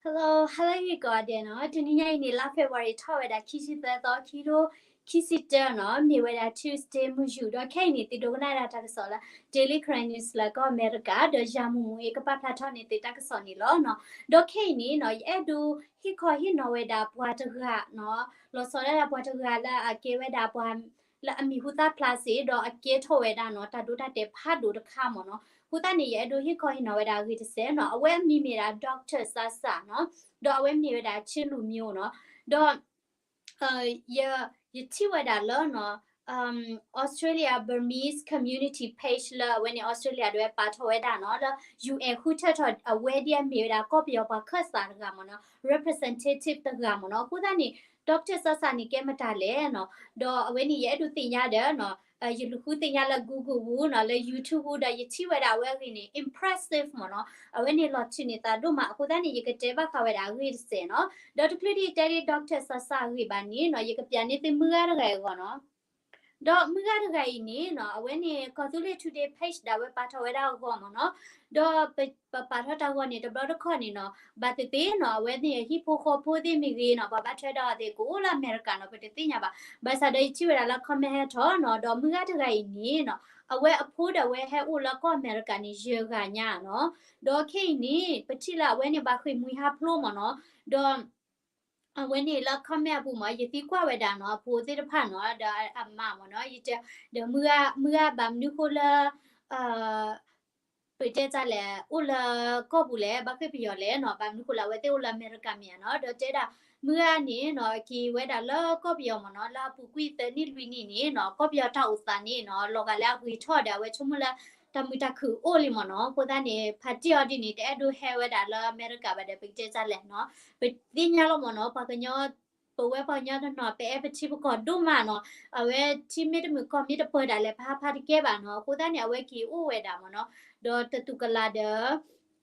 Hello, hello ယကိးဂၤဒဲးနီၤ, တနံၤညါအံၤန့ၣ် လါ February ထီၣ်ဝဲဒၣ်ခံဆံသၢသီ ခံကထိခံဆံတၢနီၤ, မ့ၢ်ဝဲဒၣ် Tuesday မုၢ်ယူာ်, ဒီးခဲအံၤန့ၣ် သုဒိကနၣ်ဝဲဒၣ်တၢ်ကစီၣ်လၢ Daily Karen News လၢကီၢ်အမဲရကၤ, ဒီးယၤမူးမူးအံၤကပာ်ဖျါထီၣ်န့ၢ်သုတၢ်ကစီၣ်န့ၣ်လီၤနီၤ. ဒီးခဲအံၤန့ၣ်နီၤ ယအဲၣ်ဒိးဟ့ၣ်ခီဟ့ၣ်နီၤဝဲဒၣ်ပှၤတဂၤနီၤ, လီၤဆီဒၣ်တၢ်ပှၤတဂၤလၢအကဲဝဲဒၣ်ပှၤ လၢအမံၤဟူသၣ်ဖျါစ့ၢ် ဒီးအကဲထီၣ်ဝဲဒၣ်နီၤ တၢ်ဒိတၢ်တဲာ်ဖးဒိၣ်တခါမ့ၢ်နီၤ. အဃိသတးန့ၣ် ယအဲၣ်ဒိးဟ့ၣ်ခီဟ့ၣ်နီၤဝဲဒၣ်အဂ့ၢ်တစဲးနီၤ. အဝဲအမံၤမ့ၢ်ဒၣ် Doctor Sasa နီၤ, ဒီးအဝဲမ့ၢ်ဝဲဒၣ် ချင်းလူမျိုး နီၤ, ဒီး ယ ယထံၣ်ဝဲဒၣ်လၢနီၤ Australia Burmese Community Page လၢအဝဲန့ၣ် Australia ဒၣ်ဝဲပာ်ထီၣ်ဝဲဒၣ်နီၤ လၢ ယူၣ်အဲၣ် ဃုထၢထီၣ်အဝဲဒ်အမ့ၢ်ဝဲဒၣ်ကီၢ်ပယီၤပှၤခၢၣ်စးတဂၤမ့ၢ်နီၤ, representative တဂၤမ့ၢ်နီၤ. အဃိသတးန့ၣ် Doctor Sasa န့ၣ်ကဲမတၤလဲၣ်နီၤ, ဒီးအဝဲန့ၣ် ယအဲၣ်ဒိးသ့ၣ်ညါဒီး ယလူၤဃုသ့ၣ်ညါလၢ Google ပူၤနီၤ, လၢ YouTube ပူၤ ဒီးယထံၣ်ဝဲဒၣ်အဝဲအဂ့ၢ်န့ၣ် impressive မ့ၢ်နီၤ, အဝဲန့ၣ်လီၤထုးန့ၢ်သးဒိၣ်မး. အဃိသတးန့ၣ် ယကတဲဘၣ်ဃးဝဲဒၣ်အဂ့ၢ်တစဲးနီၤ. ဒီးတချုးဒ်ယတဲဒၣ် Doctor Sasa အဂ့ၢ်ဘၣ်န့ၣ်နီၤ ယကပျးန့ၢ်သုမုၢ်ဂၤတဂၤအဂီၢ်နီၤ. ဒီးမုၢ်ဂၤတဂၤအံၤန့ၣ်နီၤ အဝဲန့ၣ် ကီၢ်သူလ့ၤ Today Page ဒၣ်ဝဲပာ်ထီၣ်ဝဲဒၣ်အဂီၢ်မ့ၢ်နီၤ, ဒီးပ ပပာ်ထီၣ်တၢ်ဂီၤန့ၣ် တဘျီတခီၣ်န့ၣ်နီၤ ဘၣ်သ့ၣ်သ့ၣ်နီၤ အဝဲန့ၣ် ဟံၣ်ဖိဃီဖိသ့ၣ်မ့ၢ်ဂ့ၤနီၤ ပှၤဘၣ်ထွဲဒီးသ့ၣ် ကအိၣ်လၢအမဲရကၤနီၤ ပတသ့ၣ်ညါဘၣ်. ဘၣ်ဆၣ်ဒီးယထံၣ်ဝဲဒၣ်လၢ comment ဟဲထီၣ်နီၤ, ဒီးမုၢ်ဂၤတဂၤအံၤန့ၣ်နီၤ အဝဲအဖိဒီးအဝဲဟဲအိၣ်လၢကီၢ်အမဲရကၤန့ၣ် ယဲၢ်ဂၤညါနီၤ. ဒီးခဲအံၤန့ၣ် ပထံၣ်လၢအဝဲန့ၣ် ဘၣ်ဃ့ၢ်မှံဟးဖျိးမ့ၢ်နီၤ, ဒီး အဝဲန့ၣ်လၢ comment အပူၤမ့ၢ် ယသံကွၢ်ဝဲဒၣ်နီၤ အဖိသ့ၣ်တဖၣ်နီၤ ဒီးအမါမ့ၢ်နီၤ ယတဲ ဒီးမုၢ်ဂၤ မုၢ်ဂၤဘၣ်မနုၤဃိလၢ ပတဲတၢ်လဲၣ် အိၣ်လၢကီၢ်ပူၤလဲၣ် ဘၣ်ဃ့ၢ်ပယီၤလဲၣ်နီၤ, ဘၣ်မနုၤဃိလၢအဝဲသ့ၣ်အိၣ်လၢအမဲရကၤမ့ၢ်ဧါနီၤ, ဒီးတဲဒၣ် မုၢ်ဂၤန့ၣ်နီၤ က့ၤဝဲဒၣ်လၢကီၢ်ပယီၤမ့ၢ်နီၤ လၢအပူၤကွံာ်သၢနံၣ်လွံၢ်နံၣ်န့ၣ်နီၤ ကီၢ်ပယီၤတၢ်အိၣ်သးန့ၣ်နီၤ လီၤဂာ်လၢအဂ့ၤထီၣ်ဒီး အဝဲဆိကမိၣ်လၢ တၢ်မုာ်တၢ်ခုၣ်အိၣ်လံမ့ၢ်နီၤ, အဃိသတးန့ၣ် ဖါတံၢ်အီၤဒ်န့ၣ် တအဲၣ်ဒိးဟဲဝဲဒၣ်လၢအမဲရကၤဘၣ်ဒီး ပကတဲတၢ်လဲၣ်နီၤ, ပသ့ၣ်ညါလီၤမ့ၢ်နီၤ ပှၤကညီ ပဝဲပှၤကညီတနီၤ ပအဲၣ်ပထံပကီၢ်ဒိၣ်မးနီၤ, အဝဲထံမ့ၢ်တမုာ်ကီၢ်မ့ၢ်တပၢၤဒၣ်လဲာ် ပဟးဖးတကဲဘၣ်နီၤ, အဃိသတးန့ၣ် အဝဲက့ၤအိၣ်ဝဲဒၣ်မ့ၢ်နီၤ, ဒီးတတူၢ်ကလာ်ဒီး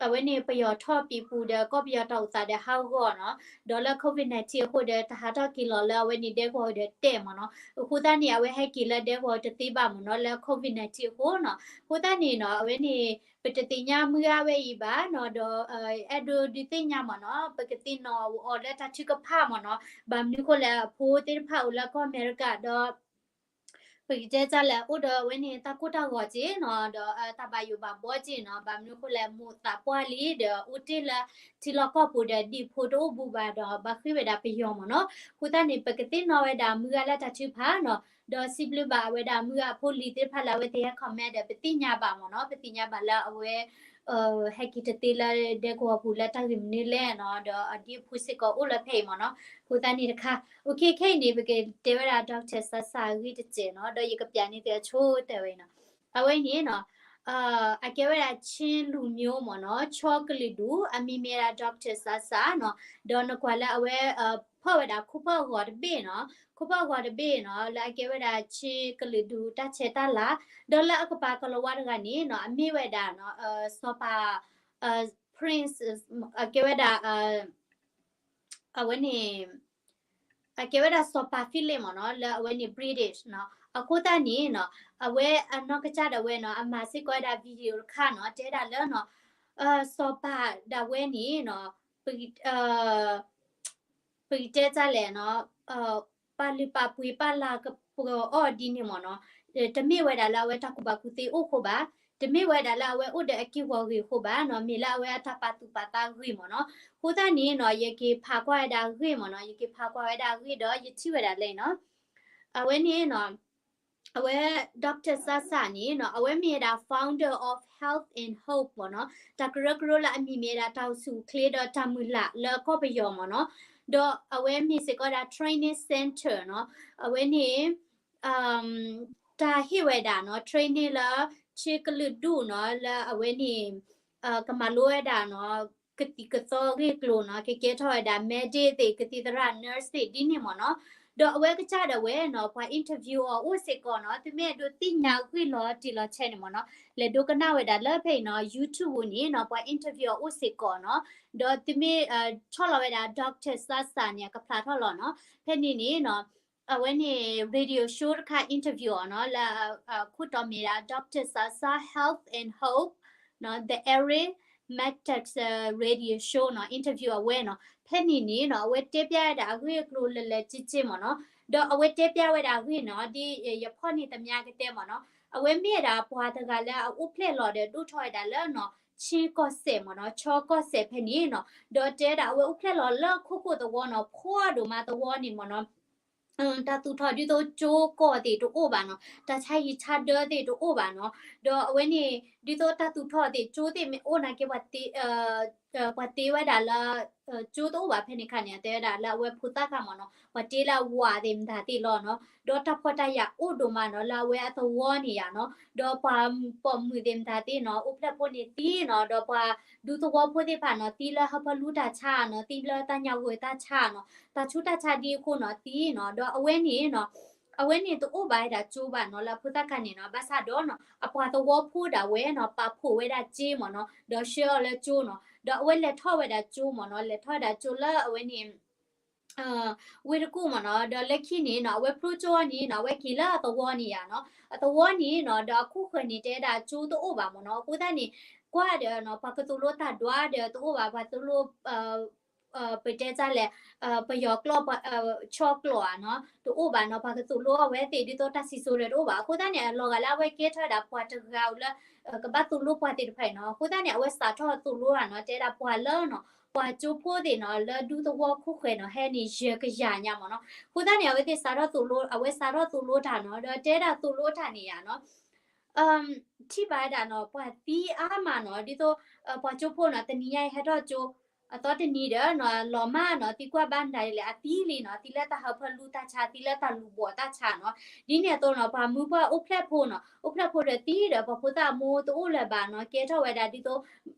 အဝဲန့ၣ်ပယီၤထီၣ်ပံၤပူၤဒီး ကီၢ်ပယီၤတၢ်အိၣ်သးဒီးဟးဂီၤနီၤ, ဒီးလၢ COVID nineteen အဃိဒီး တဟးထီၣ်က့ၤလီၤလၢအဝဲန့ၣ်ဒဲကဝီၤဒီးတဲာ်မ့ၢ်နီၤ, အဃိသတးန့ၣ် အဝဲဟဲက့ၤလၢဒဲကဝီၤတသ့ဘၣ်မ့ၢ်နီၤ လၢ COVID nineteen အဃိနီၤ, အဃိသတးန့ၣ်နီၤ အဝဲန့ၣ် ပတသ့ၣ်ညါမုၢ်ဂၤဝဲအံၤဘၣ်နီၤ, ဒီး အဲၣ်ဒိးဒုးသ့ၣ်ညါမ့ၢ်နီၤ ပကသ့ၣ်နီၣ်အီၤလၢတၢ်ထုကဖၣ်မ့ၢ်နီၤ, ဘၣ်မနုၤဃိလဲၣ် အဖိသ့ၣ်တဖၣ်အိၣ်လၢကီၢ်အမဲရကၤဒီး ပကတဲတၢ်လဲၣ် အိၣ်ဒီးအဝဲန့ၣ် တၢ်ကိၢ်တၢ်ဂီၤက့ၤနီၤ, ဒီးတၢ်ဘၣ်ယိၣ်ဘၣ်ဘှီက့ၤနီၤ, ဘၣ်မနုၤဃိလဲၣ် မိၢ်သးပှၢ်လံဒီး အိၣ်တ့ၢ်လၢထံလီၢ်ကီၢ်ပူၤဒီး ဒ်ဖိတအိၣ်ဘူးဘၣ်ဒီး ဘၣ်ဃ့ၢ်ဝဲဒၣ်ပယီၤမ့ၢ်နီၤ, အဃိသတးန့ၣ် ပကသ့ၣ်နီၣ်ဝဲဒၣ်မုၢ်ဂၤလၢတၢ်ထုကဖၣ်နီၤ, ဒီးစံးဘျုးဘၣ်ဝဲဒၣ်မုၢ်ဂၤအဖိလံၤသ့ၣ်တဖၣ်လၢအဝဲသ့ၣ်ဟဲ comment ဒီး ပသ့ၣ်ညါဘၣ်မ့ၢ်နီၤ, ပသ့ၣ်ညါဘၣ်လၢအဝဲ ဟဲက့ၤတသ့လၢဒဲကဝီၤပူၤလၢတၢ်ဂ့ၢ်မနုၤလဲၣ်နီၤ, ဒီးအဒ်အဖိစ့ၢ်ကီးအိၣ်လၢဖဲအံၤမ့ၢ်နီၤ, အဃိသတးန့ၣ်တခါ, အခဲခဲအံၤန့ၣ် ပကတဲဝဲဒၣ် Doctor Sasa အဂ့ၢ်တစဲးနီၤ, ဒီးယကပျးန့ၢ်သုအဆိကတၢၢ်ဝဲအံၤနီၤ, အဝဲအံၤန့ၣ်နီၤ, အကဲဝဲဒၣ် ချင်းလူမျိုး မ့ၢ်နီၤ, ချီကလုာ်ဒူၣ်, အမံၤမ့ၢ်ဝဲဒၣ် Doctor Sasa နီၤ, ဒီးနကွၢ်လၢအဝဲ ဖီၣ်ဝဲဒၣ်ခိၣ်ဖီၣ်အဂီၤတဘ့ၣ်နီၤ, ခိၣ်ဖီၣ်အဂီၤတဘ့ၣ်နီၤ, လၢအကဲဝဲဒၣ် ချင်းကလုာ်ဒူၣ်တၢ်ဆဲးတၢ်လၤ, ဒီးလၢအကပၤကလီၤဝါတဂၤန့ၣ်နီၤ, အမ့ၢ်ဝဲဒၣ် စီၤပၤ Prince အကဲဝဲဒၣ် အဝဲန့ၣ် အကဲဝဲဒၣ်စီၤပၤ Philip မ့ၢ်နီၤ, လၢအဝဲန့ၣ် British နီၤ, အဃိသတးန့ၣ်နီၤ, အဝဲအနီၢ်ကစၢ်ဒၣ်ဝဲနီၤ, အမၤစ့ၢ်ကီးဝဲဒၣ် video တခါနီၤ, တဲဒၣ်လၢနီၤ, စီၤပၤဒၣ်ဝဲန့ၣ်နီၤ, ပကတဲတၢ်လဲၣ်နီၤ, ပာ်လုၢ်ပာ်ပှ့ၤပာ်လၤကပီၤအီၤဒ်န့ၣ်မ့ၢ်နီၤ, တမ့ၢ်ဝဲဒၣ်လၢအဝဲတၢ်ကူၣ်ဘၣ်ကူၣ်သ့အိၣ်အဃိဘၣ်, တမ့ၢ်ဝဲဒၣ်လၢအဝဲအိၣ်ဒီးအက့ၢ်အဂီၤဂ့ၤအဃိဘၣ်နီၤ, မ့ၢ်လၢအဝဲအတၢ်ပာ်သူၣ်ပာ်သးဂ့ၤမ့ၢ်နီၤ, အဃိသတးန့ၣ်နီၤ, ယက့ၤဖးကွၢ်ဝဲဒၣ်အဂ့ၢ်မ့ၢ်နီၤ, ယက့ၤဖးကွၢ်ဝဲဒၣ်အဂ့ၢ်ဒီး ယထံၣ်ဝဲဒၣ်လၢနီၤ, အဝဲန့ၣ်နီၤ အဝဲ Doctor Sasa န့ၣ်နီၤ, အဝဲမ့ၢ်ဝဲဒၣ် founder of Health and Hope မ့ၢ်နီၤ, တၢ်ကရၢကရိလၢအမံၤမ့ၢ်ဝဲဒၣ် တၢ်အိၣ်ဆူၣ်အိၣ်ချ့ဒီးတၢ်မုၢ်လၢ်လၢကီၢ်ပယီၤမ့ၢ်နီၤ, ဒီးအဝဲမ့ၢ်စ့ၢ်ကီးဒၣ် training center နီၤ, အဝဲန့ၣ် တၢ်ဟ့ၣ်ဝဲဒၣ်နီၤ, training လၢ ဆ့ကလုာ်ဒူၣ်နီၤ, လၢအဝဲန့ၣ် ကမၤလိဝဲဒၣ်နီၤ, ကသံၣ်ကသီဂ့ၢ်ကျိၤနီၤ, ကကဲထီၣ်ဝဲဒၣ် medic သ့ၣ်, ကသံၣ်သရၣ် nurse သ့ၣ် ဒ်န့ၣ်မ့ၢ်နီၤ, ဒီးအဝဲကစၢ်ဒၣ်ဝဲနီၤ, ပှၤ interview အီၤအိၣ်စ့ၢ်ကီးနီၤ, သုမ့ၢ်အဲၣ်ဒိးသ့ၣ်ညါဂ့ၢ်လီၤတံၢ်လီၤဆဲးန့ၣ်မ့ၢ်နီၤ, လဲၤဒိကနၣ်ဝဲဒၣ်လၢဖဲအံၤနီၤ, YouTube ပူၤန့ၣ်နီၤ, ပှၤ interview အီၤအိၣ်စ့ၢ်ကီးနီၤ, ဒီးသုမ့ၢ်ဆီၣ်လီၤဝဲဒၣ် Doctor Sasa န့ၣ် အကဖျါထီၣ်လီၤနီၤ, ဖဲန့ၣ်န့ၣ်နီၤ အဝဲန့ၣ် radio show တခါ interview အီၤနီၤ, လၢ ခိၣ်တီမ့ၢ်ဒၣ် Doctor Sasa Health and Hope နီၤ, The Area Mad Tech Radio Show နီၤ interview အဝဲနီၤ ဖဲန့ၣ်န့ၣ်နီၤ အဝဲတဲပျၢ်ဝဲဒၣ်အဂ့ၢ်အကျိၤလၢလၢက့က့မ့ၢ်နီၤ ဒီးအဝဲတဲပျၢ်ဝဲဒၣ်အဂ့ၢ်နီၤ ဒ်ယဖီၣ်န့ၢ်သမျးကတဲမ့ၢ်နီၤ အဝဲမ့ၢ်ဝဲဒၣ်ပှၤတဂၤလၢအအိၣ်ဖျဲၣ်လီၤဒီးဒိၣ်ထီၣ်ဝဲဒၣ်လၢနီၤ ဆ့ကီၢ်စဲၣ်မ့ၢ်နီၤ ချီကီၢ်စဲၣ်ဖဲန့ၣ်နီၤ ဒီးတဲဝဲဒၣ်အဝဲအိၣ်ဖျဲၣ်လီၤလၢခိခိၣ်သဝီနီၤ ဖှီၣ်ဒိၣ်မးသဝီန့ၣ်မ့ၢ်နီၤ တၢ်သူၣ်ထီၣ်ဒ်သိးကၠိကီၢ်သ့ၣ်တအိၣ်ဘၣ်နီၤ တၢ်ဆါဟံၣ်ဆါဒၢသ့ၣ်တအိၣ်ဘၣ်နီၤ ဒီးအဝဲန့ၣ် ဒ်သိးတၢ်သူၣ်ထီၣ်သ့ၣ်ကၠိသ့ၣ်မ့ၢ်အိၣ်နာ်က့ ပှၤတ့ဝဲဒၣ်လၢ ကၠိတအိၣ်ဘၣ်ဖဲန့ၣ်ခါန့ၣ် တဲဝဲဒၣ်လၢအဝဲဖိသၣ်ခါမ့ၢ်နီၤ ပှၤတ့လၢအဝၤသ့ၣ်မတၤသ့ၣ်လီၤနီၤ ဒီးတၢ်ဖှီၣ်တၢ်ယာ်အိၣ်ဒိၣ်မးနီၤ လၢအဝဲအသဝီန့ၣ်ယါနီၤ ဒီးပှၤပိာ်မုၣ်သ့ၣ်မတၤသ့ၣ်နီၤ အိၣ်ဖျဲၣ်ဖိန့ၣ်သံနီၤ ဒီးပှၤဒူသဝီဖိသ့ၣ်တဖၣ်နီၤ သံလၢဟၢဖၢလူတၢ်ဆါနီၤ သံလၢတၢ်ညၣ်ဂိၢ်တၢ်ဆါနီၤ တၢ်ဆူးတၢ်ဆါဒ်အဃိနီၤ သံနီၤ ဒီးအဝဲန့ၣ်နီၤ အဝဲန့ၣ်တအိၣ်ဘၣ်ဝဲဒၣ်ကၠိဘၣ်နီၤ လၢအဖိသၣ်ခါန့ၣ်နီၤ ဘၣ်ဆၣ်ဒီးနီၤ အပှၤသဝီဖိဒၣ်ဝဲနီၤ ပာ်ဖှိၣ်ဝဲဒၣ်စ့မ့ၢ်နီၤ ဒီးဆှၢအီၤလၢကၠိနီၤ ဒီးအဝဲလဲၤထီၣ်ဝဲဒၣ်ကၠိမ့ၢ်နီၤ လဲၤထီၣ်ဝဲဒၣ်ကၠိလၢအဝဲန့ၣ် ဝ့ၢ်တကူၣ်မ့ၢ်နီၤ ဒီးလၢခံန့ၣ်နီၤ အဝဲဖျိကၠိအီၤန့ၣ်နီၤ အဝဲက့ၤလၢအသဝီန့ၣ်ယါနီၤ အသဝီန့ၣ်နီၤ ဒီးအခိၣ်ဃၢၤန့ၣ် တဲဒၣ်ကၠိတအိၣ်ဘၣ်မ့ၢ်နီၤ အဃိသတးန့ၣ် ကွၢ်ဒီးနီၤ ပှၤကသိၣ်လိတၢ်ဒွးဒီးတအိၣ်ဘၣ် ပှၤသိၣ်လိ ပတဲတၢ်လဲၣ် ပယီၤကျိာ် ဆီကျိာ်ဧါနီၤ တအိၣ်ဘၣ်နီၤ ပှၤကသိၣ်လိအဝဲသ့ၣ်ဒ်သိးတၢ်စံၣ်စိၤဒီးတအိၣ်ဘၣ် အဃိသတးန့ၣ် အလီၤဂာ်လၢအဝဲကဲထီၣ်ဝဲဒၣ်ပှၤတဂၤဧိၤလၢ ကဘၣ်သိၣ်လိပှၤသ့ၣ်တဖၣ်အံၤနီၤ အဃိသတးန့ၣ် အဝဲစးထီၣ်သိၣ်လိတၢ်နီၤ တဲဒၣ်ပှၤလၢနီၤ ပှၤကၠိဖိသ့ၣ်နီၤ လၢဒူသဝီခိၣ်ဃၢၤနီၤ ဟဲန့ၣ်ယဲၢ်ကယၤညါမ့ၢ်နီၤ အဃိသတးန့ၣ် အဝဲသ့ၣ်စးထီၣ်သိၣ်လိ အဝဲစးထီၣ်သိၣ်လိတၢ်နီၤ ဒီးတဲဒၣ်သိၣ်လိတၢ်န့ၣ်ယါနီၤ ထံၣ်ဘၣ်ဝဲဒၣ်နီၤ ပှၤသံအါမးနီၤ ဒ်သိး ပှၤကၠိဖိနီၤ တနံၤညါအံၤဟဲထီၣ်ကၠိ အသီတနံၤဒီးနီၤ လီၤမၢ်နီၤ သံကွၢ်ဘၣ်မတၤဒ်လဲၣ် အသံလံနီၤ သံလၢတၢ်ဟၢဖၢလူတၢ်ဆါ သံလၢတၢ်လူၤဘှီးတၢ်ဆါနီၤ ဒ်န့ၣ်အသိးနီၤ ပှၤမုၢ်ပှၢ်အိၣ်ဖျဲၣ်ဖိနီၤ အိၣ်ဖျဲၣ်ဖိဒီးသံဒီး ပှၤဖိသၣ်အမိၢ်တအိၣ်လၢၤဘၣ်နီၤ ကဲထီၣ်ဝဲဒၣ်ဒ်သိး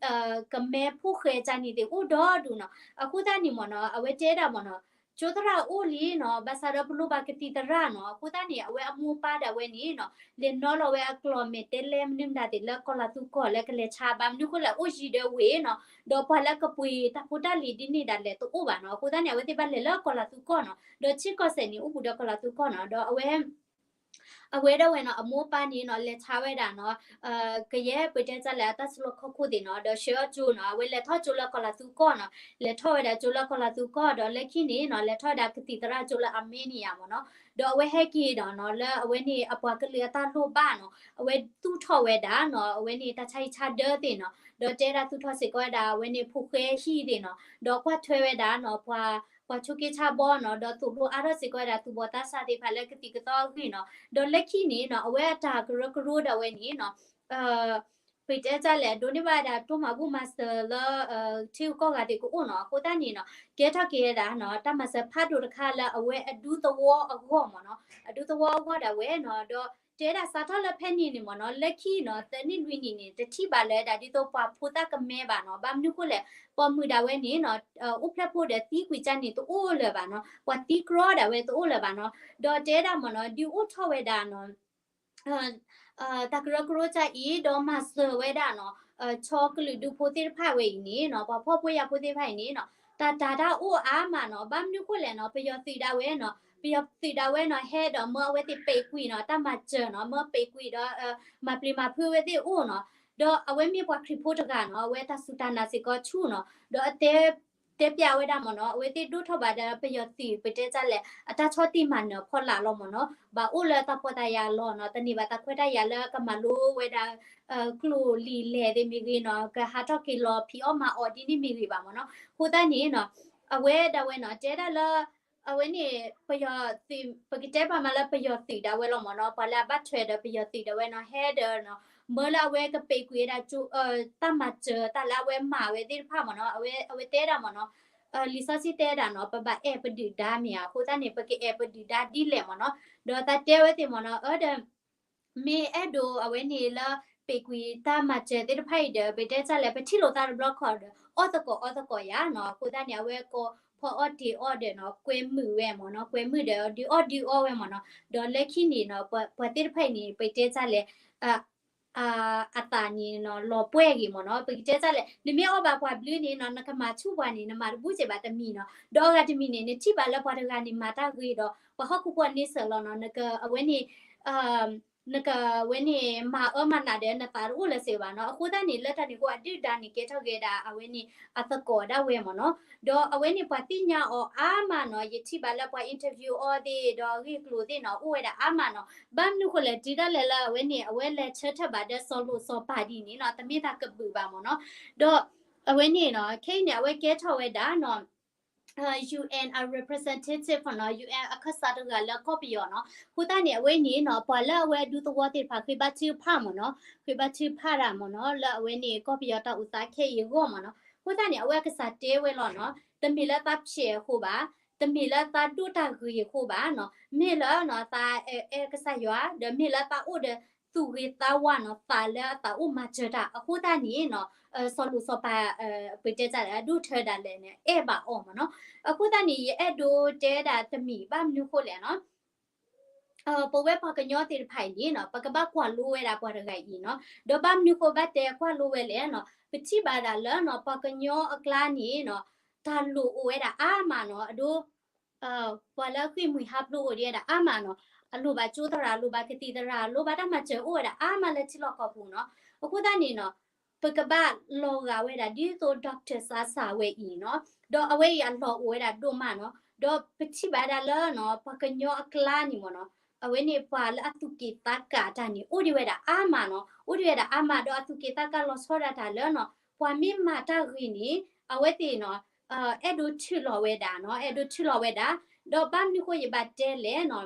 ကမဲဖိဃဲကၢန့ၣ်သ့ၣ်အိၣ်ဒီဒူၣ်နီၤ အဃိသတးန့ၣ်မ့ၢ်နီၤ အဝဲတဲဒၣ်မ့ၢ်နီၤ ကၠိသရၣ်အိၣ်လံနီၤ ဘၣ်ဆၣ်ဒီးပလိၣ်ဘၣ်ကသံၣ်သရၣ်နီၤ အဃိသတးန့ၣ် အဝဲအမိၢ်ပၢ်ဒၣ်ဝဲန့ၣ်နီၤ လဲၤနီၤလီၤဝဲအကျိၤမဲာ်တဲလဲမနုၤမတၤသ့ၣ်လၢကီၤလၤသူကီၢ်လၢကလဲၤဆါ ဘၣ်မနုၤအဃိလဲၣ် အိၣ်ယံၤဒီးဝ့ၢ်နီၤ ဒီးပှၤလၢကပှ့ၤတၢ်ဖိတၢ်လံၤဒ်န့ၣ်ဒၣ်လဲာ်တအိၣ်ဘၣ်နီၤ အဃိသတးန့ၣ် အဝဲသ့ၣ်ဘၣ်လဲၤလၢကီၤလၤသူကီၢ်နီၤ ဒီးဆ့ကီၢ်စဲၣ်န့ၣ် အိၣ်ဘူးဒီးကီၤလၤသူကီၢ်နီၤ ဒီးအဝဲ အဝဲဒၣ်ဝဲနီၤ အမိၢ်ပၢ်န့ၣ်နီၤ လဲၤဆါဝဲဒၣ်နီၤ ကယဲၢ်ပတဲတၢ်လဲၣ် အတၢ်ဆူးလီၢ်ခီၣ်ခိၣ်သ့ၣ်နီၤ ဒီးဆှၢအီၤကၠိနီၤ အဝဲလဲၤထီၣ်ကၠိလၢကီၤလၤသူကီၢ်နီၤ လဲၤထီၣ်ဝဲဒၣ်ကၠိလၢကီၤလၤသူကီၢ် ဒီးလၢခံန့ၣ်နီၤ လဲၤထီၣ်ဝဲဒၣ်ကသံၣ်သရၣ်ကၠိလၢအမဲန့ၣ်ယါမ့ၢ်နီၤ ဒီးအဝဲဟဲက့ၤဒီးနီၤ လၢအဝဲန့ၣ်အပှၤကလုာ်အတၢ်လိၣ်ဘၣ်နီၤ အဝဲသူၣ်ထီၣ်ဝဲဒၣ်နီၤ အဝဲန့ၣ်တၢ်ဆါဟံၣ်ဆါဒၢသ့ၣ်နီၤ ဒီးတဲဒၣ်သူၣ်ထီၣ်စ့ၢ်ကီးဝဲဒၣ် အဝဲန့ၣ်ဖိဃဲဟံၣ်သ့ၣ်နီၤ ဒီးကွၢ်ထွဲဝဲဒၣ်နီၤ ပှၤ ပှၤဆိးက့ဆါဘီနီၤ ဒီးသိၣ်လိအါထီၣ်စ့ၢ်ကီးဝဲဒၣ်သူၣ်ဘီၣ်သးစၢ်သ့ၣ်တဖၣ်လၢကသံၣ်ကသီအဂ့ၢ်နီၤ ဒီးလၢခံန့ၣ်နီၤ အဝဲအတၢ်ကရၢကရိဒၣ်ဝဲန့ၣ်နီၤ ပတဲတၢ်လဲၣ် ဒိးန့ၢ်ဘၣ်ဝဲဒၣ်တိၢ်မၤဘူၣ်မၤစၢၤလၢ ထံဂုၤကီၢ်ဂၤသ့ၣ်ကအိၣ်နီၤ အဃိသတးန့ၣ်နီၤ ကဲထီၣ်က့ၤဝဲဒၣ်နီၤ တၢ်မၤစၢၤဖးဒိၣ်တခါလၢအဝဲအဒူသဝီအဂီၢ်မ့ၢ်နီၤ အဒူသဝီအဂီၢ်ဒၣ်ဝဲနီၤ ဒီးတဲဒၣ်စးထီၣ်လၢဖဲန့ၣ်န့ၣ်မ့ၢ်နီၤ လၢခံနီၤ သၢနံၣ်လွံၢ်နံၣ်န့ၣ် တထံၣ်ဘၣ်လၢၤဝဲဒၣ်ဒ်သိးပှၤဖိသၣ်ကမဲဘၣ်နီၤ ဘၣ်မနုၤဃိလဲၣ် ပိာ်မုၣ်ဒၣ်ဝဲန့ၣ်နီၤ အိၣ်ဖျဲၣ်ဖိဒီးသံကွံာ်ကၢန့ၣ်တအိၣ်လၢၤဘၣ်နီၤ ပှၤသံကြီဒၣ်ဝဲတအိၣ်လၢၤဘၣ်နီၤ ဒီးတဲဒၣ်မ့ၢ်နီၤ ဒုးအိၣ်ထီၣ်ဝဲဒၣ်နီၤ တၢ်ကရၢကရိတၢ်အံၤ ဒီးမၤစၢၤဝဲဒၣ်နီၤ ဆီကလုာ်ဒူဖိသ့ၣ်တဖၣ်ဝဲအံၤန့ၣ်နီၤ ပှၤဖှီၣ်ဖိယာ်ဖိသ့ၣ်တဖၣ်အံၤန့ၣ်နီၤ တၢ်တၤတၢ်အိၣ်အါမးနီၤ ဘၣ်မနုၤဃိလဲၣ်နီၤ ပယီၤသုးဒၣ်ဝဲနီၤ ပယီၤသုးဒၣ်ဝဲနီၤ ဟဲဒီးမၢအဝဲသ့ၣ်ပဲာ်ကွံာ်နီၤ တၢ်မၤစၢၤနီၤ မၢပဲာ်ကွံာ်ဒီး မၤပျံၤမၤဖုးဝဲသ့ၣ်အိၣ်နီၤ ဒီးအဝဲမ့ၢ်ပှၤခရံာ်ဖိတဂၤနီၤ အဝဲတၢ်စူၢ်တၢ်နာ်စ့ၢ်ကီးဆူၣ်နီၤ ဒီးအတဲ တဲပျးဝဲဒၣ်မ့ၢ်နီၤ အဝဲသ့ၣ်ဒိၣ်ထီၣ်ဘၣ်ဒီးပယီၤသုး ပတဲတၢ်လဲၣ် အတၢ်ဆီၣ်တံၢ်မၤနၢၤဖီလာ်လီၤမ့ၢ်နီၤ ဘၣ်အိၣ်လၢတၢ်ဖှီၣ်တၢ်ယာ်အလီၢ်နီၤ တန့ၢ်ဘၣ်တၢ်ခွဲးတၢ်ယာ်လၢကမၤလိဝဲဒၣ် ကျိာ်လံာ်လဲၢ်သ့ၣ်မ့ၢ်ဂ့ၤနီၤ ကဟးထီၣ်က့ၤလီၤဖံးအီၣ်မၤအီၣ်ဒ်န့ၣ်မ့ၢ်ဂ့ၤဘၣ်မ့ၢ်နီၤ အဃိသတးန့ၣ်နီၤ အဝဲဒၣ်ဝဲနီၤ တဲဒၣ်လၢ အဝဲန့ၣ် ပယီၤသုး ပကတဲပာ်မးလၢပယီၤသုးဒၣ်ဝဲလီၤမ့ၢ်နီၤ ပှၤလၢအဘၣ်ထွဲဒီးပယီၤသုးဒၣ်ဝဲနီၤ ဟဲဒီးနီၤ မၢလၢအဝဲကပဲာ်ကွံာ်ဝဲဒၣ် တၢ်မၤစၢၤတၢ်လၢအဝဲမၤဝဲသ့ၣ်တဖၣ်မ့ၢ်နီၤ အဝဲတဲဒၣ်မ့ၢ်နီၤ လံာ်စီဆှံတဲဒၣ်နီၤ ပဘၣ်အဲၣ်ပဒုၣ်ဒါမ့ၢ်ဧါ အဃိသတးန့ၣ် ပကအဲၣ်ပဒုၣ်ဒါဒ်လဲၣ်မ့ၢ်နီၤ ဒီးတၢ်တဲဝဲသ့ၣ်မ့ၢ်နီၤ အၢဒီး မ့ၢ်အဲၣ်ဒိးအဝဲန့ၣ်လၢ ပဲာ်ကွံာ်တၢ်မၤစၢၤသ့ၣ်တဖၣ်အံၤဒီး ပတဲတၢ်လဲၣ် ပထံၣ်လိာ်သးတဘျီခီဒီး အီၣ်သကိးအီသကိးယါနီၤ အဃိသတးန့ၣ် အဝဲကိးဖီအီၣ်တ့ၤအီၣ်ဒီးနီၤ ကွဲမုာ်ဝဲမ့ၢ်နီၤ ကွဲမုာ်ဒီးဒုးအီၣ်ဒုးအီဝဲမ့ၢ်နီၤ ဒီးလၢခံန့ၣ်နီၤ ပှၤသ့ၣ်တဖၣ်အံၤန့ၣ် ပတဲတၢ်လဲၣ် အသးန့ၣ်နီၤ လီၤပှဲၢ်ဂ့ၤမ့ၢ်နီၤ ပကတဲတၢ်လဲၣ် နမ့ၢ်အီၣ်ဘၣ်ပှၤဘျုးန့ၣ်နီၤ နကမၤဆူၣ်ပှၤန့ၣ် နမၤတဘူၣ်စဲးဘၣ်တမံၤနီၤ ဒီးအဂၤတမံၤန့ၣ် နထံၣ်ဘၣ်လၢပှၤတဂၤန့ၣ်မၤတၢ်ဂ့ၤဒီး ပှၤဟီၣ်ခိၣ်ဖိန့ဆၢၣ်လီၤနီၤ နက အဝဲန့ၣ် နကဝဲန့ၣ် မၤအၢမၤနးဒီး နသးတအိၣ်လၢၤစ့ၢ်ကီးဘၣ်နီၤ. အဃိသတးန့ၣ် လၢတၢ်န့ၣ်အဃိ အဒုၣ်ဒါန့ၣ် ကဲထီၣ်က့ၤဝဲဒၣ် အဝဲန့ၣ် အသကိးဒၣ်ဝဲမ့ၢ်နီၤ. ဒီးအဝဲန့ၣ်ပှၤသ့ၣ်ညါအီၤအါမးနီၤ, ယထံၣ်ဘၣ်လၢပှၤ interview အီၤသ့ၣ် ဒီးအဂ့ၢ်အကျိၤသ့ၣ်နီၤ အိၣ်ဝဲဒၣ်အါမးနီၤ. ဘၣ်မနုၤဃိလဲၣ် တုၤဒၣ်လဲာ်လၢအဝဲန့ၣ် အဝဲလဲၤဆၢထၢၣ်ဘၣ်ဒီးစီၤလိၣ်စီၤပၤဒ်န့ၣ်နီၤ, တမ့ၢ်တၢ်ကဘုးဘၣ်မ့ၢ်နီၤ. ဒီးအဝဲန့ၣ်နီၤ ခဲအံၤန့ၣ် အဝဲကဲထီၣ်ဝဲဒၣ်နီၤ UN အ representative နီၤ, UN အခၢၣ်စးတဂၤလၢကီၢ်ပယီၤနီၤ. အဃိသတးန့ၣ် အဝဲန့ၣ်နီၤ ပှၤလၢအဝဲဒူသဝီသ့ၣ်တဖၣ် ဃ့ဘါထုကဖၣ်မ့ၢ်နီၤ, ဃ့ဘါထုကဖၣ်တၢ်မ့ၢ်နီၤ လၢအဝဲန့ၣ် ကီၢ်ပယီၤတၢ်အိၣ်သးခဲအံၤအဂီၢ်မ့ၢ်နီၤ. အဃိသတးန့ၣ် အဝဲအကစၢ်တဲဝဲလီၤနီၤ, တမ့ၢ်လၢသးဖျဲးအဃိဘၣ်, တမ့ၢ်လၢသးဒိၣ်တၢ်ဂ့ၤအဃိဘၣ်နီၤ, မ့ၢ်လၢနီၤ သးအဲၣ်ကစၢ်ယွၤ, ဒီးမ့ၢ်လၢသးအိၣ်ဒီးသူၣ်ဂ့ၤသးဝါနီၤ, သးလၢအသးအိၣ်မၤစၢၤတၢ်. အဃိသတးန့ၣ်နီၤ စီၤလိၣ်စီၤပၤ ပတဲတၢ်လၢအဒိၣ်ထၢဒၣ်လဲာ်န့ၣ် အဲၣ်ဘၣ်အီၤမ့ၢ်နီၤ. အဃိသတးန့ၣ် ယအဲၣ်ဒိးတဲဒၣ်တမံၤ ဘၣ်မနုၤဃိလဲၣ်နီၤ ပဝဲပှၤကညီသ့ၣ်တဖၣ်အံၤန့ၣ်နီၤ ပကဘၣ်ကွၢ်လိဝဲဒၣ်ပှၤတဂၤအံၤနီၤ. ဒီးဘၣ်မနုၤဃိဘၣ်တဲကွၢ်လိဝဲလဲၣ်နီၤ, ပထံၣ်ဘၣ်ဒၣ်လၢနီၤ ပှၤကညီအကျါန့ၣ်နီၤ တၢ်လိၣ်အိၣ်ဝဲဒၣ်အါမးနီၤ, အဒိ ပှၤလၢအဃ့ၢ်မှံဟးဖျိးအိၣ်ဒံးဝဲဒၣ်အါမးနီၤ, အလိၣ်ဘၣ်ကၠိသရၣ်, လိၣ်ဘၣ်ကသံၣ်သရၣ်, လိၣ်ဘၣ်တၢ်မၤစၢၤအိၣ်ဝဲဒၣ်အါမးလၢထံလီၢ်ကီၢ်ပူၤနီၤ. အဃိသတးန့ၣ်နီၤ ပကဘၣ်လီၤဂာ်ဝဲဒၣ်ဒ်သိး doctor စးစၢ်ဝဲအံၤနီၤ, ဒီးအဝဲအံၤအလီၢ်အိၣ်ဝဲဒၣ်ဒိၣ်မးနီၤ. ဒီးပထံၣ်ဘၣ်ဒၣ်လၢနီၤ ပှၤကညီအကျါန့ၣ်မ့ၢ်နီၤ, အဝဲန့ၣ်ပှၤလၢအသူၣ်က့ၣ်သးကါတၢ်န့ၣ် အိၣ်ဒံးဝဲဒၣ်အါမးနီၤ, အိၣ်ဒံးဝဲဒၣ်အါမး ဒီးအသူၣ်က့ၣ်သးကါလီၤဆီဒၣ်တၢ်လၢနီၤ ပှၤမ့ၢ်မၤတၢ်ဂ့ၤန့ၣ် အဝဲသ့ၣ်နီၤ အဲၣ်ဒိးထုးလီၤဝဲဒၣ်နီၤ, အဲၣ်ဒိးထုးလီၤဝဲဒၣ်, ဒီးဘၣ်မနုၤဃိယဘၣ်တဲလဲၣ်နီၤ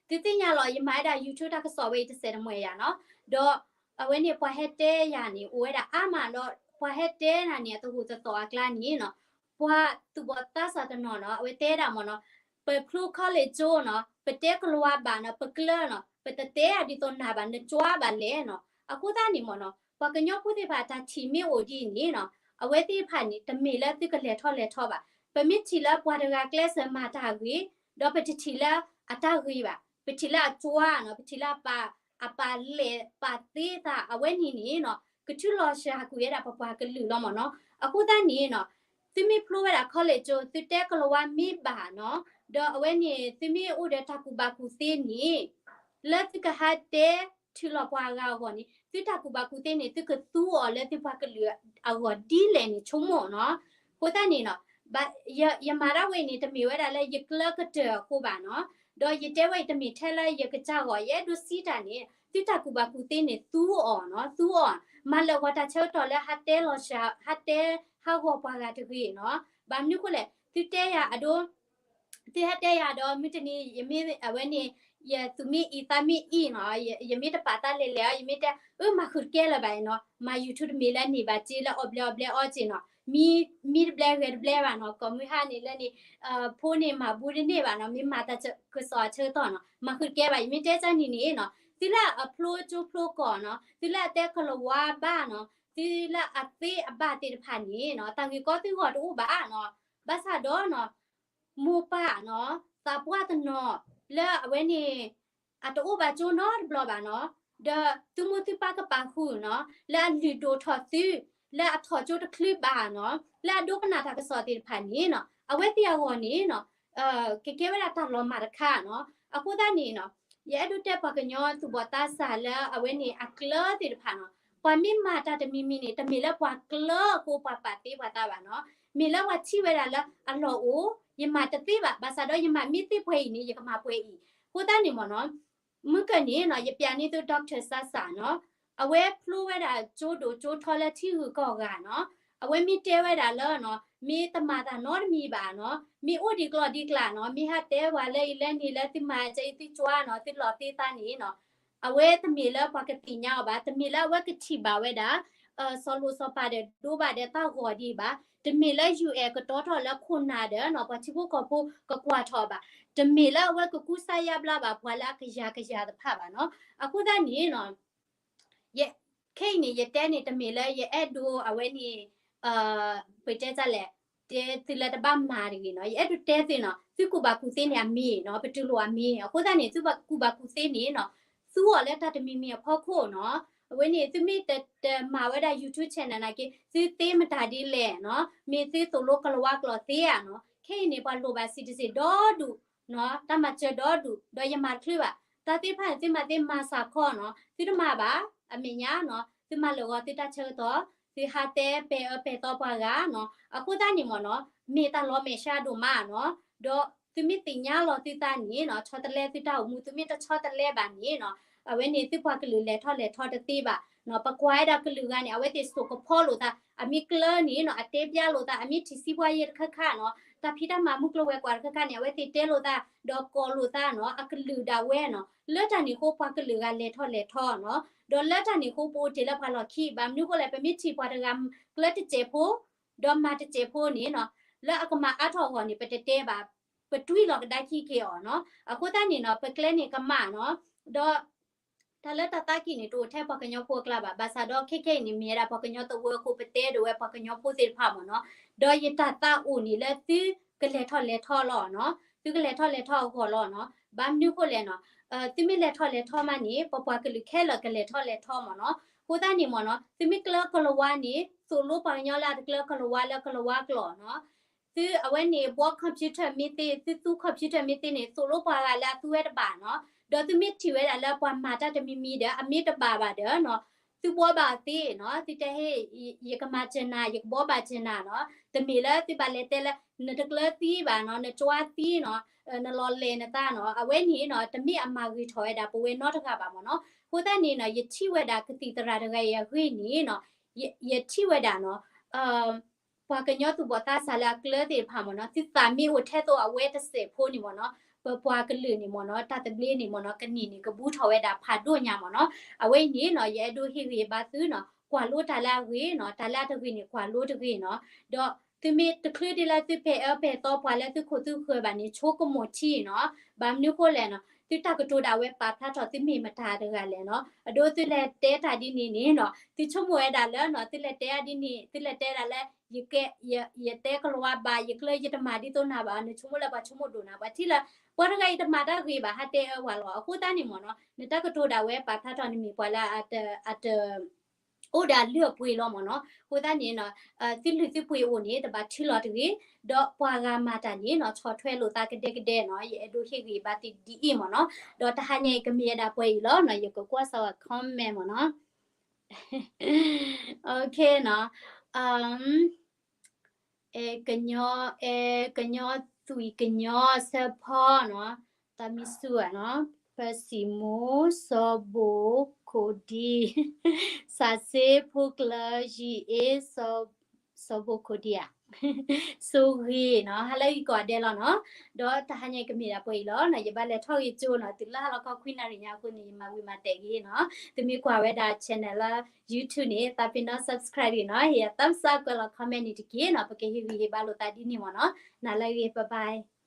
သုသ့ၣ်ညါလီၤ ယမၤဝဲဒၣ် YouTube တၢ်ကစီၣ်ဝဲအံၤတစဲးတမှဲၤယၤနီၤ, ဒီးအဝဲန့ၣ်ပှၤဟဲတဲယၤန့ၣ် အိၣ်ဝဲဒၣ်အါမးဒီး ပှၤဟဲတဲနၤန့ၣ် အတဟူးတသီၣ်အကျါန့ၣ်နီၤ, ပှၤသူၣ်ဘီၣ်သးစၢ်တနီၤနီၤ အဝဲတဲဒၣ်မ့ၢ်နီၤ, ပဖျိ college ကၠိနီၤ ပတဲကလၤဝါဘၣ်နီၤ ပကျၢၤနီၤ ပတတဲအဒ်သိးနၤဘၣ် နကွၢ်ဘၣ်လဲၣ်နီၤ. အဃိသတးန့ၣ်မ့ၢ်နီၤ ပှၤကညီဖိသ့ၣ်တဖၣ်တၢ်ထံၣ်မ့ၢ်အိၣ်ဒ်အံၤန့ၣ်နီၤ အဝဲသ့ၣ်တဖၣ်န့ၣ် တမ့ၢ်လၢသုကလဲၤထီၣ်လဲၤထီဘၣ်. ပမ့ၢ်ထံၣ်လၢပှၤတဂၤကျဲးစၢးမၤတၢ်ဂ့ၤ ဒီးပတထံၣ်လၢအတၢ်ဂ့ၤဘၣ်, ပထံၣ်လၢအကွၢ်နီၤ ပထံၣ်လၢအပာ် အပာ်လဲၤပာ်သ့သး အဝဲန့ၣ်န့ၣ်နီၤ ကထုးလီၤစှၤကွံာ်ဝဲဒၣ်ပပှၤကလုာ်လီၤမ့ၢ်နီၤ. အဃိသတးန့ၣ်နီၤ သုမ့ၢ်ဖျိဝဲဒၣ် college ကၠိ သုတဲကလၤဝါမ့ၢ်ဘၣ်နီၤ ဒီးအဝဲန့ၣ် သုမ့ၢ်အိၣ်ဒီးတၢ်ကူၣ်ဘၣ်ကူၣ်သ့န့ၣ် လၢသုကဟးတဲထုးလီၤပှၤအဂၤအဂီၢ်န့ၣ် သုတၢ်ကူၣ်ဘၣ်ကူၣ်သ့န့ၣ် သုကသူအီၤလၢသုပှၤကလုာ်အဂီၢ်ဒ်လဲၣ်န့ၣ် ဆိကမိၣ်နီၤ. အဃိသတးန့ၣ်နီၤ ယမၤတၢ်ဝဲအံၤန့ၣ် တမ့ၢ်ဝဲဒၣ်လၢယကျၢၤကတၢၢ်အဃိဘၣ်နီၤ, ဒီးယတဲဝဲအံၤတမ့ၢ်ထဲလၢယကစၢ်ဂီၢ် ယအဲၣ်ဒိးစံးတၢ်န့ၣ် သုတၢ်ကူၣ်ဘၣ်ကူၣ်သ့န့ၣ် သူအီၤနီၤ သူအီၤ, မၤလၢာ်ဂီၤတၢ်ဆၢကတီၢ်လၢဟးတဲလီၤစှၤ ဟးတဲဟးဂီၤပှၤဂၤတဂ့ၤနီၤ. ဘၣ်မနုၤဃိလဲၣ် သုတဲယၤအဒိ သုဟဲတဲယၤဒီး မုၢ်တနံၤ ယမ့ၢ်အဝဲန့ၣ် ယသူၣ်မ့ၢ်အံၤသးမ့ၢ်အံၤနီၤ ယမ့ၢ်တပာ်သးလဲၤလဲၤအီၤ ယမ့ၢ်တဲ အၢ မၤဃုာ်တကဲလၢၤဘၣ်အံၤနီၤ မၤ YouTube တမ့ၢ်လၢန့ၢ်ဘၣ်စ့လၢအီၣ်ဘျဲအီၣ်ဘျဲအီက့နီၤ မံတဘျဲဂဲၤတဘျဲဘၣ်နီၤ ကိးမုၢ်ဟါန့ၣ်လၢန့ၣ် ဖိန့ၣ်မၤဘူတန့ၢ်ဘၣ်နီၤ မ့ၢ်မၤတၢ်ကစီၣ်အဆၢကတီၢ်နီၤ မၤဃုာ်တကဲဘၣ် ယမ့ၢ်တဲကၢ်နံၤန့ၣ်နီၤ သုလၢအဖျိကၠိဖျိကီၢ်နီၤ သုလၢအတဲကလၤဝါဘၣ်နီၤ သုလၢအသ့အဘၣ်သ့ၣ်တဖၣ်န့ၣ်နီၤ တၢ်ဂ့ၢ်ကီသုဂီၢ်တအိၣ်ဘၣ်နီၤ ဘၣ်ဆၣ်ဒီးနီၤ မိၢ်ပၢ်နီၤ သးပှၢ်တနီၤ လၢအဝဲန့ၣ် အတအိၣ်ဘၣ်ကၠိနီတဘျီဘၣ်နီၤ ဒီးသုမိၢ်သုပၢ်ကပာ်ဃုာ်နီၤ လၢအလုၢ်ဒိၣ်ထီၣ်သု လၢအထီၣ်ကၠိတချုးဘၣ်နီၤ လၢအဒိကနၣ်တၢ်ကစီၣ်သ့ၣ်တဖၣ်န့ၣ်နီၤ အဝဲသ့ၣ်အဂီၢ်န့ၣ်နီၤ ကကဲဝဲဒၣ်တၢ်လီၤမၢ်တခါနီၤ အဃိသတးန့ၣ်နီၤ ယအဲၣ်ဒိးတဲပှၤကညီသူၣ်ဘီၣ်သးစၢ်လၢအဝဲန့ၣ်အကျၢၤသ့ၣ်တဖၣ်နီၤ ပှၤမ့ၢ်မၤတၢ်တမံၤမံၤန့ၣ် တမ့ၢ်လၢပှၤကျၢၤအဃိပှၤပာ်သ့ပှၤသးဘၣ်နီၤ မ့ၢ်လၢပှၤထံၣ်ဝဲဒၣ်လၢအလီၢ်အိၣ် ယမၤတသ့ဘၣ် ဘၣ်ဆၣ်ဒီးယမၤမ့ၢ်သ့ပှဲၤအံၤန့ၣ် ယကမၤပှဲၤအံၤ အဃိသတးန့ၣ်မ့ၢ်နီၤ မုၢ်ကၢၢ်န့ၣ်နီၤ ယပျးန့ၢ်သု doctor စးစၢ်နီၤ အဝဲဖျိဝဲဒၣ်ကၠိဒိၣ်ကၠိထီလၢထံဂုၤကီၢ်ဂၤနီၤ အဝဲမ့ၢ်တဲဝဲဒၣ်လၢနီၤ မ့ၢ်တမၤတၢ်နီတမံၤဘၣ်နီၤ မ့ၢ်အိၣ်ဒံးကျီၢ်ဒံးကျးနီၤ မ့ၢ်ဟးတဲပှၤလၢအံၤလၢန့ၣ်လၢသုမၤကဲအံၤသုကွၢ်နီၤ သုလီၤသ့သးန့ၣ်နီၤ အဝဲတမ့ၢ်လၢပှၤကသ့ၣ်ညါအီၤဘၣ် တမ့ၢ်လၢအဝဲကထံၣ်ဘၣ်ဝဲဒၣ် စီၤလိၣ်စီၤပၤဒီးဒိဘၣ်ဒီးတၢ်ဂီၤဒံးဘၣ် တမ့ၢ်လၢ UN ကတီထီၣ်လၢခိၣ်နၢ်ဒီးနီၤ ပှၤထံဖိကီၢ်ဖိကကွၢ်ထီၣ်ဘၣ် တမ့ၢ်လၢအဝဲကကူစါယါဘျါဘၣ် ပှၤလၢအကယၤကယၤတဖၣ်ဘၣ်နီၤ အဃိသတးန့ၣ်နီၤ ယ ခဲအံၤန့ၣ် ယတဲန့ၣ် တမ့ၢ်လၢယအဲၣ်ဒိးအဝဲန့ၣ် ပတဲတၢ်လဲၣ် တဲသုလၢတဘၣ်မၤတဂ့ၤနီၤ ယအဲၣ်ဒိးတဲသုနီၤ သုကူၣ်ဘၣ်ကူၣ်သ့န့ၣ်အမ့ၢ်နီၤ ပတူၢ်လိာ်အမ့ၢ် အဃိသတးန့ၣ် သုကူၣ်ဘၣ်ကူၣ်သ့န့ၣ်နီၤ သူအီၤလၢတၢ်တမံၤမံၤအဖီခိၣ်နီၤ အဝဲန့ၣ် သုမ့ၢ်တမၤဝဲဒၣ် YouTube channel နာ်က့ သုသ့မတၤဒ်လဲၣ်နီၤ မ့ၢ်သုသိၣ်လိကလၤဝါကျိာ်သ့ဧါနီၤ ခဲအံၤန့ၣ် ပှၤလိၣ်ဘၣ် citizen ဒီဒူၣ်နီၤ တၢ်မၤစၢၤဒီဒူၣ် ဒီးယမၤတချုးဘၣ် တၢ်သ့ၣ်တဖၣ်န့ၣ် သုမၤသ့မၤစးခီနီၤ, သုတမၤဘၣ်, အမဲာ်ညါနီၤ, သုမၤလၢာ်ဂီၤသုတၢ်ဆၢကတီၢ်, သုဟးတဲပဲာ်အၢပဲာ်သီပှၤဂၤနီၤ, အဃိသတးန့ၣ်မ့ၢ်နီၤ, မ့ၢ်တၢ်လီၤမဲာ်ဆှးဒိၣ်မးနီၤ, ဒီးသုမ့ၢ်သ့ၣ်ညါလီၤသုသးန့ၣ်နီၤ, ဆီတလဲသုတၢ်အိၣ်မူ, သုမ့ၢ်တဆီတလဲဘၣ်န့ၣ်နီၤ, အဝဲန့ၣ်သုပှၤကလုာ်လဲၤထီၣ်လဲၤထီတသ့ဘၣ်နီၤ, ပကွၢ်ဝဲဒၣ်ကလုာ်ဂၤန့ၣ် အဝဲသ့ၣ်စိာ်ကဖီလိာ်သး, အမ့ၢ်ကျၢၤန့ၣ်နီၤ, အတဲပျါလိာ်သး, အမ့ၢ်ထံၣ်စံးပှၤယဲၢ်တခါခါနီၤ, တၢ်ဖံးတၢ်မၤမုၢ်ကျိၤဝဲၤကွာ်တခါခါန့ၣ် အဝဲသ့ၣ်တဲလိာ်သး, ဒီးကိးလိာ်သးနီၤ, အကလုာ်ဒၣ်ဝဲနီၤ, လၢတၢ်န့ၣ်အဃိပှၤကလုာ်ဂၤလဲၤထီၣ်လဲၤထီနီၤ, ဒီးလၢတၢ်န့ၣ်အဃိပအိၣ်တ့ၢ်လၢပှၤလီၢ်ခံ, ဘၣ်မနုၤအဃိလဲၣ်, ပမ့ၢ်ထံၣ်ပှၤတဂၤကျၢၤတစဲးဖိ, ဒီးမၤတစဲးဖိန့ၣ်နီၤ, လၢအကမၤအါထီၣ်အဂီၢ်န့ၣ် ပတတဲဘၣ်, ပတွံၢ်လီၤကဒါခံက့ၤအီၤနီၤ, အဃိသတးန့ၣ်နီၤ, ပကျဲန့ၣ်ကမၣ်နီၤ, ဒီး တၢ်လၢတၢ်သးကံၢ်န့ၣ် တအိၣ်ထဲပှၤကညီဖိအကျါဘၣ်, ဘၣ်ဆၣ်ဒီးခဲခဲအံၤန့ၣ် မ့ၢ်ဝဲဒၣ်ပှၤကညီသဝီအဃိ ပတဲဒိးဝဲပှၤကညီဖိသ့ၣ်တဖၣ်မ့ၢ်နီၤ, ဒီးယတၢ်သးအိၣ်န့ၣ်လၢသုကလဲၤထီၣ်လဲၤထီလီၤနီၤ, သုကလဲၤထီၣ်လဲၤထီအဂီၢ်လီၤနီၤ, ဘၣ်မနုၤအဃိလဲၣ်နီၤ, သုမ့ၢ်လဲၤထီၣ်လဲၤထီမးန့ၣ် ပပှၤကလုာ်ခဲလၢာ်ကလဲၤထီၣ်လဲၤထီမ့ၢ်နီၤ, အဃိသတးန့ၣ်မ့ၢ်နီၤ, သုမ့ၢ်ကျၢၤကလၤဝါန့ၣ် သိၣ်လိပှၤကညီလၢအတကျၢၤကလၤဝါလၢကလၤဝါကျိာ်နီၤ သုအဝဲန့ၣ် ဘှီ computer မ့ၢ်သ့, သုသူ computer မ့ၢ်သ့န့ၣ် သိၣ်လိပှၤဂၤလၢအသူဝဲတဘၣ်နီၤ, ဒီးသုမ့ၢ်ထံၣ်ဝဲဒၣ်လၢပှၤမၤတၢ်တမံၤမံၤဒီး အမ့ၢ်တဘၣ်ဘၣ်ဒီးနီၤ, သုဘှီဘၣ်သ့နီၤ, သုတဲဟ့ၣ်, ယကမၤစၢၤနၤ, ယကဘှီဘၣ်စၢၤနၤနီၤ, တမ့ၢ်လၢသုဘၣ်လဲၤတဲလၢ နတကျၢၤသံဘၣ်နီၤ, နကၠွါသံနီၤ, နလီၤလဲၤနသးနီၤ, အဝဲန့ၣ်နီၤ တမ့ၢ်အမၤဂ့ၤထီၣ်ဝဲဒၣ်ပဝဲနီတဂၤဘၣ်မ့ၢ်နီၤ, အဃိသတးန့ၣ်နီၤ ယထံၣ်ဝဲဒၣ်ကသံၣ်သရၣ်တဂၤအံၤအဂ့ၢ်န့ၣ်နီၤ, ယ, ယထံၣ်ဝဲဒၣ်နီၤ ပှၤကညီသူၣ်ဘီၣ်သးစၢ်လၢအကျၢၤသ့ၣ်တဖၣ်မ့ၢ်နီၤ, သုသးမ့ၢ်အိၣ်ထဲသိးအဝဲတစဲးဖိန့ၣ်မ့ၢ်နီၤ, ပပှၤကလုာ်န့ၣ်မ့ၢ်နီၤ, တၢ်သဘျ့န့ၣ်မ့ၢ်နီၤ, ကနံၣ်န့ၣ် ကဘူးထီၣ်ဝဲဒၣ်ဖးဒိၣ်ညါမ့ၢ်နီၤ, အဝဲအံၤန့ၣ်နီၤ ယအဲၣ်ဒိးဟ့ၣ်ဂံၢ်ဘါသုနီၤ, ကွၢ်လိတၢ်လၢအဂ့ၤနီၤ, တၢ်လၢအတဂ့ၤန့ၣ် ကွၢ်လိတဂ့ၤနီၤ, ဒီးသုမ့ၢ်တချုးဒ်လၢသုပဲာ်အၢပဲာ်သီပှၤလၢသုခိၣ်သုဃၢၤဘၣ်န့ၣ် ဆိကမိၣ်ထံနီၤ, ဘၣ်မနုၤဃိလဲၣ်နီၤ, သုတၢ်ကတိၤဒၣ်ဝဲပာ်ဖျါထီၣ်သုမ့ၢ်မတၤတဂၤလဲၣ်နီၤ, အဒိသုလဲၤတဲတၢ်ဒ်န့ၣ်န့ၣ်နီၤ, သုဆိကမိၣ်ဝဲဒၣ်လၢနီၤ, သုလဲၤတဲဒ်န့ၣ်, သုလဲၤတဲဒၣ်လၢ ယကဲ, ယ, ယတဲကလၤဝါဘၣ်, ယကျၢၤယတမၤဒ်သိးနၤဘၣ်, နဆိကမိၣ်လၢပှၤဆိကမိၣ်ဒိၣ်နၤ, ပှၤထံၣ်လၢ ပှၤတဂၤအံၤတမၤတၢ်ဂ့ၤဘၣ် ဟးတဲအၢပှၤလီၤ, အဃိသတးန့ၣ်မ့ၢ်နီၤ, နတၢ်ကတိၤဒၣ်ဝဲပာ်ဖျါထီၣ်န့ၣ်မ့ၢ်ပှၤလၢအတ, အတ အိၣ်ဒီးလုၢ်အပှ့ၤလီၤမ့ၢ်နီၤ, အဃိသတးန့ၣ်နီၤ, သုလုၢ်သုပှ့ၤအိၣ်န့ၣ် တဘၣ်ထုးလီၤတဂ့ၤ, ဒီးပှၤဂၤမၤတၢ်န့ၣ်နီၤ ဆီၣ်ထွဲလိာ်သးကဒဲကဒဲနီၤ, ယအဲၣ်ဒိးဟ့ၣ်ဂံၢ်ဘါသုဒ်အံၤမ့ၢ်နီၤ, ဒီးတဟါညါအံၤကမ့ၢ်ဝဲဒၣ်ပှဲၤအံၤလီၤနီၤ, ယကကွၢ်စးဝဲ comment မ့ၢ်နီၤ, OK နီၤ, အဲ ကညီ, အဲ ကညီသွံၣ်ကညီဆၢဖီနီၤ, တၢ်မံၤဆူၣ်ဧါနီၤ, ပစံးမူ, စီၤဘိၣ်ခိၣ်ဒံ, စးစ့ဖိကျၢၤ, ယံာ်အ့, စီၤဘိၣ်ခိၣ်ဒံဧါ, စိဂ့ၤနီၤ, ဟါလၢဂ့ၤကိးဂၤဒဲးလီၤနီၤ, ဒီးတဟါညါအံၤကမ့ၢ်ဒၣ်ပှဲၤအံၤလီၤနီၤ, ယဘၣ်လဲၤထီၣ်ဂ့ၤကၠိနီၤ, တုၤလၢဟါလီၤခီခွံနၣ်ရံၣ်ညါအဃိန့ၣ် ယမၤဝံၤမၤတဲာ်ဂ့ၤနီၤ, သုမ့ၢ်ကွၢ်ဝဲဒၣ် channel လၢ YouTube န့ၣ် သးပ့ၤနီၣ် subscribe တဂ့ၤနီၤ, ဟ့ၣ်ယၤ thumbs up ကွဲးလီၤ comment န့ၣ်တက့ၢ်နီၤ, ပကဟ့ၣ်ဂံၢ်ဟ့ၣ်ဘါလိာ်သးဒ်န့ၣ်မ့ၢ်နီၤ, နၤလၢအဂ့ၤ bye bye.